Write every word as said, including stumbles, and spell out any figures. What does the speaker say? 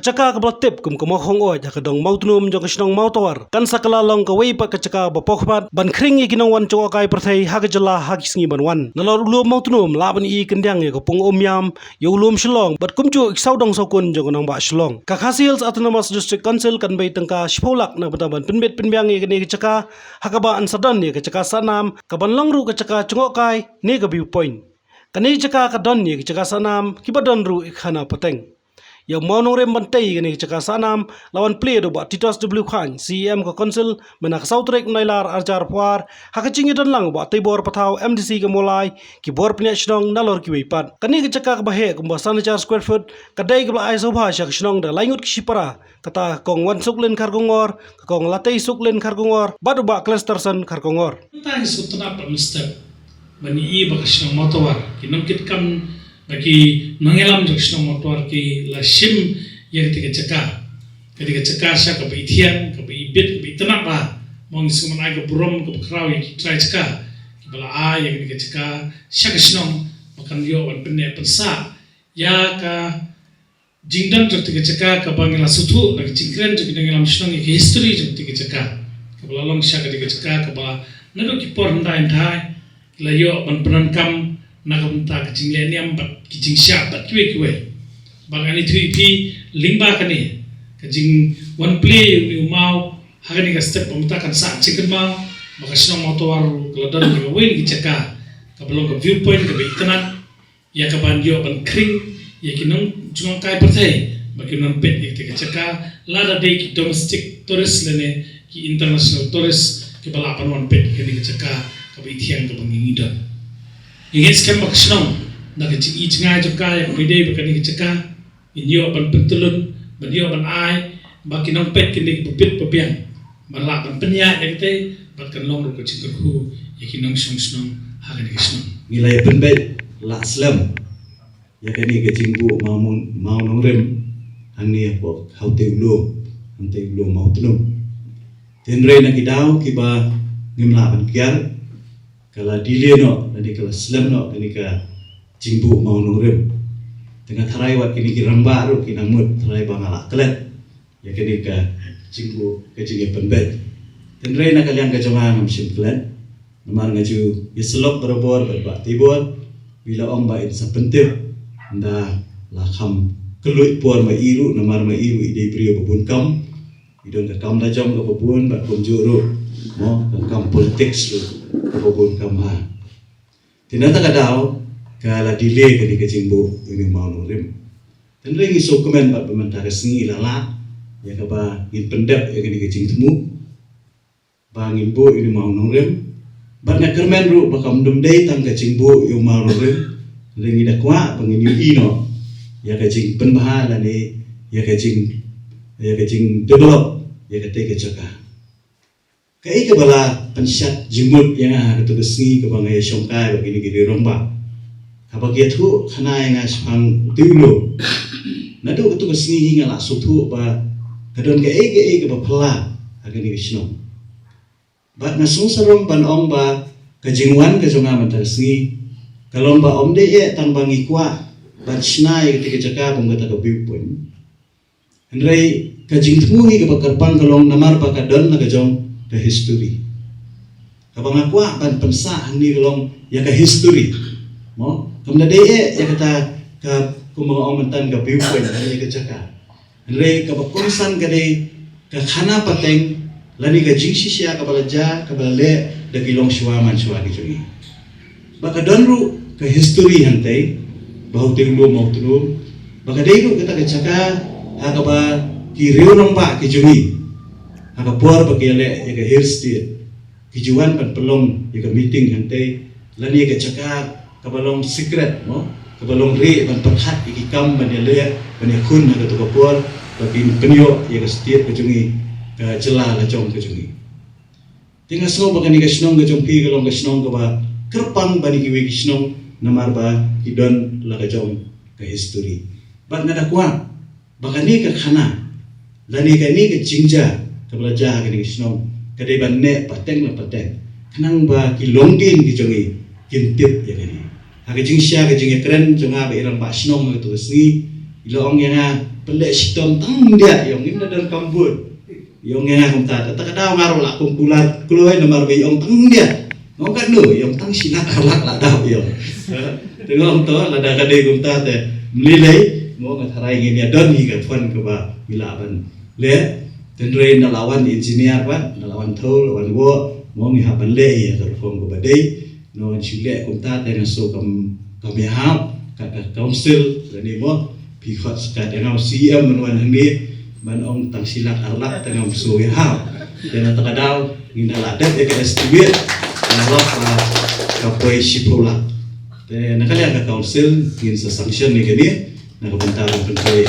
Jaka kaba la tip kum ka Mawkhong Oid ha ka dong Mawtnum jong ka shnong Mawtawar kan sa kylla long kawei pat ka jaka ba pawkhmat ban khring ïa ki nongwan jngohkai pyrthei ha ka jylla ha ki sngi ban wan. Nalor u lum Mawtnum lah ban ïohi kyndiang ïa ka pung Umïam, ïa u lum Shillong bad kumjuh ki sawdong sawkun jong ka nongbah Shillong. Ka Khasi Hills Autonomous District Council kan bei tyngka shiphew lak na ka bynta ban pynbit pynbiang ïa kane ka jaka, ha kaba yn sa don ïa ka jaka sahnam kaban long ruh ka jaka jngohkai ne ka view point. Kane ka jaka ka don ïa ka jaka sahnam kiba don ruh ïa ka khana pateng. Ïa u mawnongrim ban tei ïa kane ka jaka sahnam la wan plie da u Bah Titos W Chyne, C E M ka Council, mynta ka saw tarik Nailar arhajar arphew ar, ha ka jingïadon lang u Bah Teibor Pathaw, M D C ka Mawlai, ki bor pynïaid shnong nalor kiwei pat. Kane ka jaka kaba heh kumba san hajar square foot ka dei kaba la ai sngewbha sha ka shnong da lai ngut ki shipara, kata ka Kong Wansuklin Kharkongor, ka Kong Lateisuklin Kharkongor bad u Bah Klesterson Kharkongor. Tang shu tnat ba mynstep ban ïohi ba ka shnong Mawtawar, ki nongkitkam bad ki nongïalam jong ka shnong Mawtawar ki la shim ïa kata ka jaka. Kata ka jaka sha kaba ithiang, kaba ibit, kaba itynnat bha. Mo, ngi sngewbha ban ai ka burom kaba khraw ïa ki trai jaka kiba la ai ïa kata ka jaka sha ka shnong ba kan ïoh ban pynneh pynsah ïa ka jingdon jong kata ka jaka kaba ngi la sngewthuh na ka jingkren jong ki nongïalam shnong ïa ka history jong kata ka jaka kaba la long sha kata ka jaka kaba naduh ki por hyndai hyndai ki la ïoh ban pyndonkam na ka bynta ka jingleh niam bad ki jingshah bad kiwei kiwei. Bad ngan ïathuh ïa phi lyngba kane ka jingwan plie ïa une u maw ha kane ka step ba mynta kan sah jingkynmaw ba ka shnong Mawtawar ruh ka la don ïa kawei na ki jaka kaba long ka view point kaba itynnat ïa kaban ïoh ban khring ïa ki nongjngohkai pyrthei ba kin wan peit ïa kata ka jaka, lada dei ki domestic tourist lane ki international tourist kiba lah ban wan peit ïa kane ka jaka kaba ithiang kaba ngi ngi don. Ngi ngeit skhem ba ka shnong da ka jingi jngai jong ka ïa kaba ïadei bad kane ka jaka, ngin ïoh ban pyntyllun, ban ïoh ban ai ba ki nongpeit kin dei kiba bit ba biang ban lah ban pynïaid ïa kata, bad kan long ruh ka jingkyrkhu ïa ki nongshong shnong ha kane ka shnong. Ngi la ïa pynbeit lah slem ïa kane ka jingbuh maw, mawnongrim hangne hapoh, ha utei u lum, ha utei u lum Mawtnum. Hynrei na ki daw kiba ngim lah ban kiar, ka la delay noh lane ka la slem noh kane ka jingbuh mawnongrim. Te nga tharai wat kine ki rangbah ruh ki nang mut tharai ba nga lah klet ïa kane ka jingbuh, ka jingïapynbeit. Hynrei na ka liang ka jong nga ngam shym klet, namar nga ju ïasyllok barabor bad Bah Teibor, ba i la ong ba in sa pyntip, ynda la kham kylluid por ma i ruh, namar ma i ruh i dei briew ba bun kam, i don ka kam la jong kaba bun bad kumjuh ruh, mo, ka kam politics ruh kaba bun kam ha. Te na kata ka daw ka la delay kane ka jingbuh ïa une u mawnongrim. Hynrei ngi sngewkmen bad ba mynta ka sngi la lah ïa kaba ngin pyndep ïa kane ka jingthmu ba ngin buh ïa une u mawnongrim. Bad nga kyrmen ruh ba kam dum dei tang ka jingbuh ïa u mawnongrim, hynrei ngi da kwah ba ngin ïohi noh ïa ka jingpynbha lane ïa ka jing, ïa ka jingdevelop ïa katei ka jaka. Kaei kaba la pynshad jingmut ïa nga ha kato ka sngi kaba nga ïashongkai bad kine ki rangbah, haba ki ïathuh khana ïa nga shaphang utei u lum. Naduh kato ka sngi hi nga la sngewthuh ba ka don kaei kaei kaba phylla ha kane ka shnong. Bad nga sngewsarong ban ong ba ka jingwan ka jong nga mynta ka sngi ka long ba ym dei eh tang ba ngi kwah ban shna ïa katei ka jaka kum kata ka view point. Hynrei ka jingthmu hi kaba kyrpang ka long namar ba ka don la ka jong ka history. Kaba nga kwah ban pynsah hangne ka long ïa ka history. Mo, kam da dei eh ïa kata ka, kumba nga ong mynta, ka view point lane ïa ka jaka. Hynrei kaba kongsan ka dei ka khana pateng lane ka jingshisha kaba la jia, kaba la leh da ki longshuwa manshuwa ki jong ngi. Ba ka don ruh ka history hangtei, ba ha utei u lum Mawtnum, ba ka dei ruh kata ka jaka ha kaba ki riew rangbah ki jong ngi, ha ka por ba ki ïaleh ïa ka Hill State, ki ju wan ban pynlong ïa ka meeting hangtei, lane ïa ka jaka kaba long secret, mo, kaba long rieh ban pyrkhat ïa ki kam ban ïaleh, ban ïakhun ha kato ka por ba kin pynïoh ïa ka state ka jong ngi, ka jylla la jong ka jong ngi. Te nga sngew ba kane ka shnong ka jong phi ka long ka shnong kaba kyrpang ban ïa kiwei ki shnong, namar ba ki don la ka jong ka history. Bad nga da kwah ba kane ka khana lane kane ka jingjia kaba la jia ha kane ka shnong ka dei ban neh pateng la pateng, khnang ba ki longdien ki jong ngi kin tip ïa kane. Ha ka jingshisha ka jingïakren jong nga bad i rangbah shnong ha kato ka sngi, i la ong ïa nga Pynleh shitom tang myndiah, ïong ngim da donkam vote. Ïong nga kumta, ta ka daw nga ruh lah kum kular kloi namar ba ïong tang myndiah. Nga ong katno, ïong tang shi lak ar lak lah daw ïong. Te nga ong to, lada ka dei kumta te mlilei, mo nga tharai ngin ïa don hi ka fund kaba ngi lah ban leh. Tynrai na la wan engineer bad na la wan thaw, la wan woh, mo ngi hap ban leh ïa ka rukom kaba dei. Ngan shu leh kumta te nga sngew kam, kam ïahap, ka, ka council lane mo phi khot skat ïa nga u C M ban wan hangne ban ong tang shi lak ar lak te ngam sngew ïahap. Te na ta ka daw ngin da la dep ïa ka estimate, nga lok la ka poi shiphew lak. Te na ka liang ka council ngin sa sanction ïa kane na ka bynta ban pyntrei.